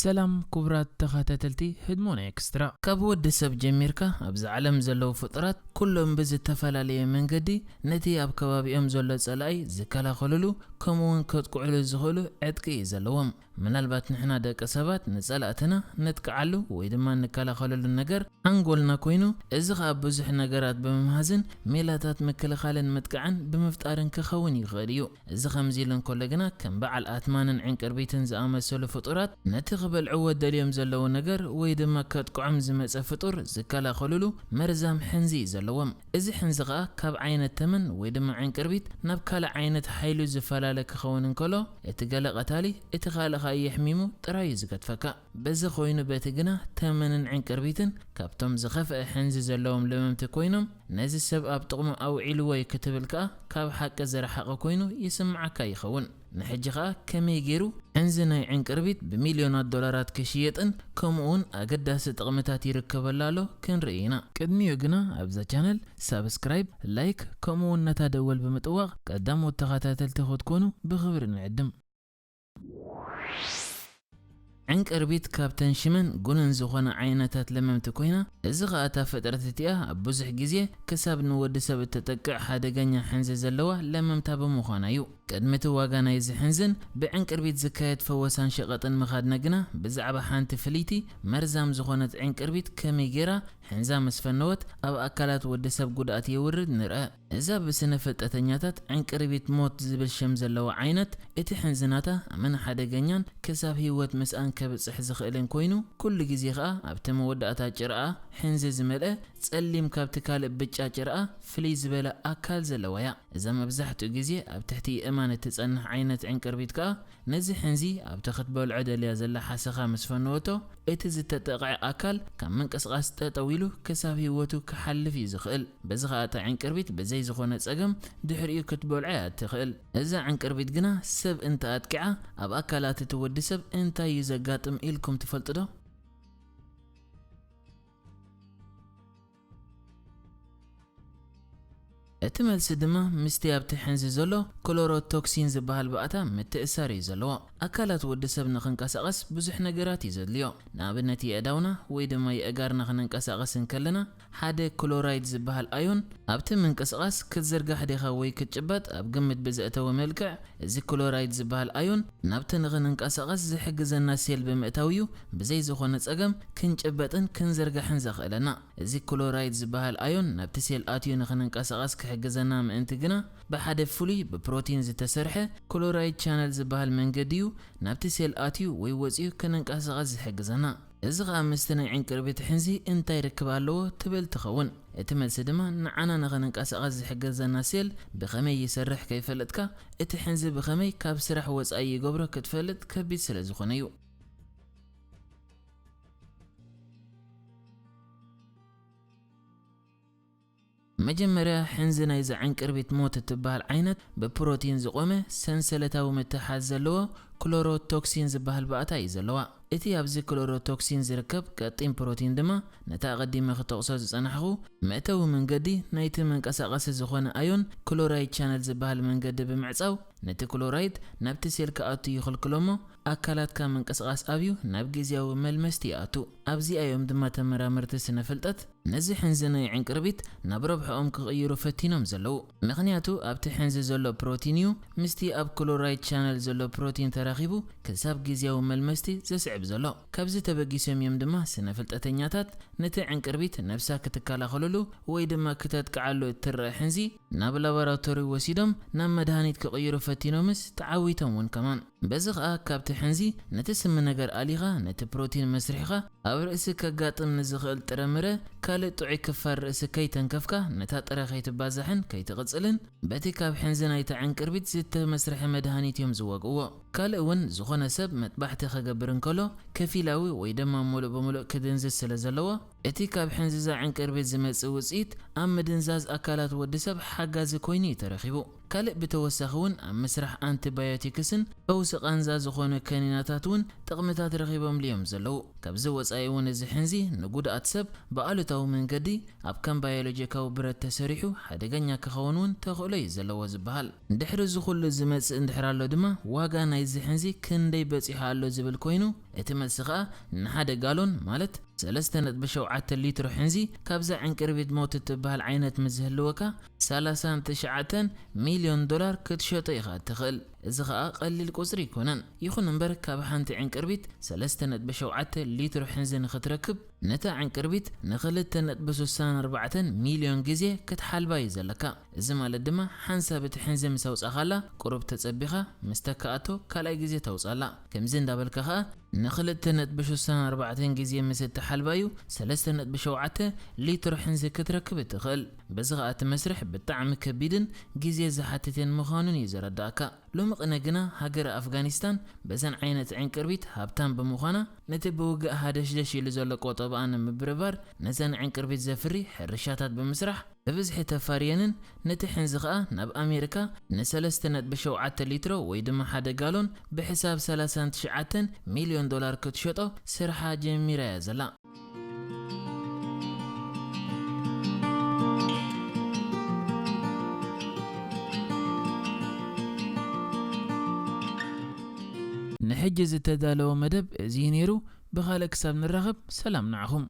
ሰላም ክቡራት ተኸታተልቲ ህድሞና ኤክስትራ። ካብ ወዲ ሰብ ጀሚርካ ኣብዚ ዓለም ዘለዉ ፍጡራት ኩሎም ብዝተፈላለየ መንገዲ ነቲ ኣብ ከባቢኦም ዘሎ ጸላኢ ዝከላኸሉሉ ከምኡውን ከጥቅዕሉ ዝኽእሉ ዕጥቂ እዩ ዘለዎም። ምናልባት ንሕና ደቂ ሰባት ንጸላእትና ነጥቅዓሉ ወይ ድማ ንከላኸለሉ ነገር ሓንጎልና ኮይኑ፣ እዚ ኸኣ ብዙሕ ነገራት ብምምሃዝን ሜላታት ምክልኻልን ምጥቃዕን ብምፍጣርን ክኸውን ይኽእል እዩ። እዚ ከምዚ ኢሉ እንከሎ ግና፣ ከም በዓል ኣትማንን ዕንቅርቢትን ዝኣመሰሉ ፍጡራት ነቲ ክበልዕዎ ደልዮም ዘለዉ ነገር ወይ ድማ ከጥቅዖም ዝመጸ ፍጡር ዝከላኸሉሉ መርዛም ሕንዚ እዩ ዘለዎም። እዚ ሕንዚ ኸኣ ካብ ዓይነት ተመን ወይ ድማ ዕንቅርቢት ናብ ካልእ ዓይነት ሓይሉ ዝፈላለ ክኸውን እንከሎ፣ እቲ ገለ ቀታሊ፣ እቲ ካልእ ኸኣ የሕሚሙ ጥራይ እዩ ዝገድፈካ። በዚ ኮይኑ በቲ ግና ተመንን ዕንቅርቢትን ካብቶም ዝኸፍአ ሕንዚ ዘለዎም ለመምቲ ኮይኖም፣ ነዚ ሰብ ኣብ ጥቕሙ ኣውዒልዎ እዩ ክትብል ከኣ ካብ ሓቂ ዝረሓቐ ኮይኑ ይስምዓካ ይኸውን። ንሕጂ ኸኣ ከመይ ገይሩ ሕንዚ ናይ ዕንቅርቢት ብሚልዮናት ዶላራት ክሽየጥን ከምኡውን ኣገዳሲ ጥቕምታት ይርከበላ ኣሎ ክንርኢ ኢና። ቅድሚኡ ግና ኣብዛ ቻነል ሳብስክራይብ፣ ላይክ ከምኡውን ነታ ደወል ብምጥዋቕ ቀዳሞት ተኸታተልቲ ክትኮኑ ብኽብሪ ንዕድም። ዕንቅርቢት ካብተን ሽመን ጉንን ዝኾነ ዓይነታት ለመምቲ ኮይና፣ እዚ ኸኣ እታ ፍጥረት እቲኣ ኣብ ብዙሕ ግዜ ክሳብ ንወዲ ሰብ እተጠቅዕ ሓደገኛ ሕንዚ ዘለዋ ለመምታ ብምዃና እዩ። ቅድሚ እቲ ዋጋ ናይዚ ሕንዝን ብዕንቅርቢት ዝካየድ ፈወሳን ሸቐጥን ምኻድና ግና፣ ብዛዕባ ሓንቲ ፍልይቲ መርዛም ዝኾነት ዕንቅርቢት ከመይ ጌራ ሕንዛ ምስ ፈነወት ኣብ ኣካላት ወዲ ሰብ ጉድኣት የውርድ ንርኣ። እዛ ብስነ ፍልጠተኛታት ዕንቅርቢት ሞት ዝብል ሽም ዘለዋ ዓይነት፣ እቲ ሕንዚ ናታ ኣመና ሓደገኛን ክሳብ ህይወት ምስኣን ከብጽሕ ዝኽእልን ኮይኑ፣ ኩሉ ግዜ ኸኣ ኣብቲ መወዳእታ ጭርኣ ሕንዚ ዝመልአ ጸሊም ካብቲ ካልእ ብጫ ጭርኣ ፍልይ ዝበለ ኣካል ዘለዋ እያ። እዛ መብዛሕትኡ ግዜ ኣብ ትሕቲ የእማን እትጸንሕ ዓይነት ዕንቅርቢት ከኣ ነዚ ሕንዚ ኣብቲ ክትበልዖ ደልያ ዘላ ሓሰኻ ምስ ፈነወቶ፣ እቲ ዝተጠቕዐ ኣካል ካብ ምንቅስቓስ ጠጠው ኢሉ ክሳብ ህይወቱ ክሓልፍ እዩ ዝኽእል። በዚ ኸኣ እታ ዕንቅርቢት ብዘይ ዝኾነ ጸገም ድሕሪኡ ክትበልዖ እያ እትኽእል። እዛ ዕንቅርቢት ግና ሰብ እንተ ኣጥቂዓ ኣብ ኣካላት እቲ ወዲ ሰብ እንታይ እዩ ዘጋጥም ኢልኩም ትፈልጡ ዶ? እቲ መልሲ ድማ ምስቲ ኣብቲ ሕንዚ ዘሎ ክሎሮቶክሲን ዝበሃል ባእታ ምትእሳር እዩ ዘለዎ። ኣካላት ወዲ ሰብ ንኽንቀሳቐስ ብዙሕ ነገራት እዩ ዘድልዮ። ንኣብነት የእዳውና ወይ ድማ የእጋርና ክንንቀሳቐስ እንከለና ሓደ ክሎራይድ ዝበሃል ኣዮን ኣብቲ ምንቅስቓስ ክትዝርጋሕ ዲኻ ወይ ክትጭበጥ ኣብ ግምት ብዘእተወ መልክዕ እዚ ክሎራይድ ዝበሃል ኣዮን ናብቲ ንኽንንቀሳቐስ ዝሕግዘና ሴል ብምእታው እዩ ብዘይ ዝኾነ ጸገም ክንጭበጥን ክንዝርጋሕን ዘኽእለና። እዚ ክሎራይድ ዝበሃል ኣዮን ናብቲ ሴል ኣትዩ ንኽንንቀሳቐስ ክሕግዘና ምእንቲ ግና፣ ብሓደ ፍሉይ ብፕሮቲን ዝተሰርሐ ክሎራይድ ቻነል ዝበሃል መንገዲ እዩ ናብቲ ሴል ኣትዩ ወይ ወጺኡ ክንንቀሳቐስ ዝሕግዘና። እዚ ኸኣ ምስቲ ናይ ዕንቅርቢት ሕንዚ እንታይ ርክብ ኣለዎ ትብል ትኸውን። እቲ መልሲ ድማ ንዓና ንኽንንቀሳቐስ ዝሕግዘና ሴል ብኸመይ ይሰርሕ ከይፈለጥካ፣ እቲ ሕንዚ ብኸመይ ካብ ስራሕ ወጻኢ ይገብሮ ክትፈልጥ ከቢድ ስለ ዝኾነ እዩ። መጀመርያ፣ ሕንዚ ናይዛ ዕንቅርቢት ሞት እትበሃል ዓይነት ብፕሮቲን ዝቖመ ሰንሰለታዊ ምትሓዝ ዘለዎ ክሎሮቶክሲን ዝበሃል ባእታ እዩ ዘለዋ። እቲ ኣብዚ ክሎሮቶክሲን ዝርከብ ቀጢን ፕሮቲን ድማ ነቲ ኣቐዲመ ክጠቕሶ ዝጸናሕኹ መእተዊ መንገዲ ናይቲ መንቀሳቐሲ ዝኾነ ኣዮን ክሎራይድ ቻነል ዝበሃል መንገዲ ብምዕጻው፣ ነቲ ክሎራይድ ናብቲ ሴል ክኣቱ ይኽልክሎ እሞ፣ ኣካላትካ ምንቅስቓስ ኣብዩ ናብ ግዝያዊ መልመስቲ ይኣቱ። ኣብዚኣ እዮም ድማ ተመራመርቲ ስነ ፍልጠት ነዚ ሕንዚ ናይ ዕንቅርቢት ናብ ረብሕኦም ክቕይሩ ፈቲኖም ዘለዉ። ምኽንያቱ ኣብቲ ሕንዚ ዘሎ ፕሮቲን እዩ ምስቲ ኣብ ክሎራይድ ቻነል ዘሎ ፕሮቲን ተራኺቡ ክሳብ ግዝያዊ መልመስቲ ዘስዕብ ዘሎ። ካብዚ ተበጊሶም እዮም ድማ ስነ ፍልጠተኛታት ነቲ ዕንቅርቢት ነብሳ ክትከላኸለሉ ወይ ድማ ክተጥቅዓሉ እትረአ ሕንዚ ናብ ላቦራቶሪ ወሲዶም ናብ መድሃኒት ክቕይሩ ፈቲኖምስ ተዓዊቶም እውን ከማን። በዚ ኸኣ ካብቲ ሕንዚ ነቲ ስሚ ነገር ኣሊኻ ነቲ ፕሮቲን መስሪሕኻ ኣብ ርእሲ ከጋጥም ንዝኽእል ጥረምረ ካልእ ጥዑይ ክፋል ርእሲ ከይተንከፍካ ነታ ጥረ ከይትባዛሕን ከይትቕጽልን በቲ ካብ ሕንዚ ናይታ ዕንቅርቢት ዝተመስርሐ መድሃኒት እዮም ዝወግእዎ። ካልእ እውን ዝኾነ ሰብ መጥባሕቲ ክገብር እንከሎ ከፊላዊ ወይ ድማ ሙሉእ ብምሉእ ክድንዝዝ ስለ ዘለዎ እቲ ካብ ሕንዝዛ ዕንቅርቢት ዝመጽእ ውጽኢት ኣብ ምድንዛዝ ኣካላት ወዲ ሰብ ሓጋዚ ኮይኑ እዩ ተረኺቡ። ካልእ ብተወሳኺ እውን ኣብ ምስራሕ ኣንቲባዮቲክስን ፈውሲ ንነብሲ ቃንዛ ዝኾነ ከኒናታት እውን ጥቕምታት ረኺቦምሉ እዮም ዘለዉ። ካብዚ ወጻኢ እውን እዚ ሕንዚ ንጉድኣት ሰብ ብኣሉታዊ መንገዲ ኣብ ከም ባዮሎጂካዊ ብረት ተሰሪሑ ሓደገኛ ክኸውን እውን ተኽእሎ እዩ ዘለዎ ዝበሃል። ድሕሪ እዚ ኩሉ ዝመጽእ እንድሕር ኣሎ ድማ ዋጋ ናይዚ ሕንዚ ክንደይ በጺሑ ኣሎ ዝብል ኮይኑ እቲ መልሲ ኸኣ ንሓደ ጋሎን ማለት ሰለስተ ነጥቢ ሸውዓተ ሊትሮ ሕንዚ ካብዛ ዕንቅርቢት ሞት እትበሃል ዓይነት ምስ ዝህልወካ ሰላሳን ትሽዓተን ሚልዮን ዶላር ክትሸጦ ኢኻ እትኽእል። እዚ ኸኣ ቀሊል ቁጽሪ ኣይኮነን። ይኹን እምበር ካብ ሓንቲ ዕንቅርቢት ሰለስተ ነጥቢ ሸውዓተ ሊትሮ ሕንዚ ንኽትረክብ ነታ ዕንቅርቢት ንኽልተ ነጥቢ ስሳን ኣርባዕተን ሚልዮን ግዜ ክትሓልባ እዩ ዘለካ። እዚ ማለት ድማ ሓንሳብ እቲ ሕንዚ ምስ ኣውጻኻላ ቁሩብ ተጸቢኻ ምስ ተካኣቶ ካልኣይ ግዜ ተውጻላ። ከምዚ እንዳበልካ ኸኣ ንኽልተ ነጥቢ ስሳን ኣርባዕተን ግዜ ምስ እትሓልባዩ ሰለስተ ነጥቢ ሸውዓተ ሊትሮ ሕንዚ ክትረክብ እትኽእል። በዚ ኸኣ እቲ መስርሕ ብጣዕሚ ከቢድን ግዜ ዝሓትትን ምዃኑን እዩ ዘረዳእካ። ሎሚ ቅነ ግና ሃገረ ኣፍጋኒስታን በዘን ዓይነት ዕንቅርቢት ሃብታም ብምዃና ነቲ ብውግእ ሃደሽደሽ ኢሉ ዘሎ ቆጠባኣ ንምብርባር ነዘን ዕንቅርቢት ዘፍሪ ሕርሻታት ብምስራሕ ብብዝሒ ተፋርየንን ነቲ ሕንዚ ኸኣ ናብ ኣሜሪካ ንሰለስተ ነጥቢ ሸውዓተ ሊትሮ ወይ ድማ ሓደ ጋሎን ብሕሳብ ሰላሳን ትሽዓተን ሚልዮን ዶላር ክትሸጦ ስርሓ ጀሚራ እያ ዘላ። ንሕጂ ዝተዳለወ መደብ እዚ እዩ ነይሩ። ብኻልእ ክሳብ ንራኸብ ሰላም ንዓኹም።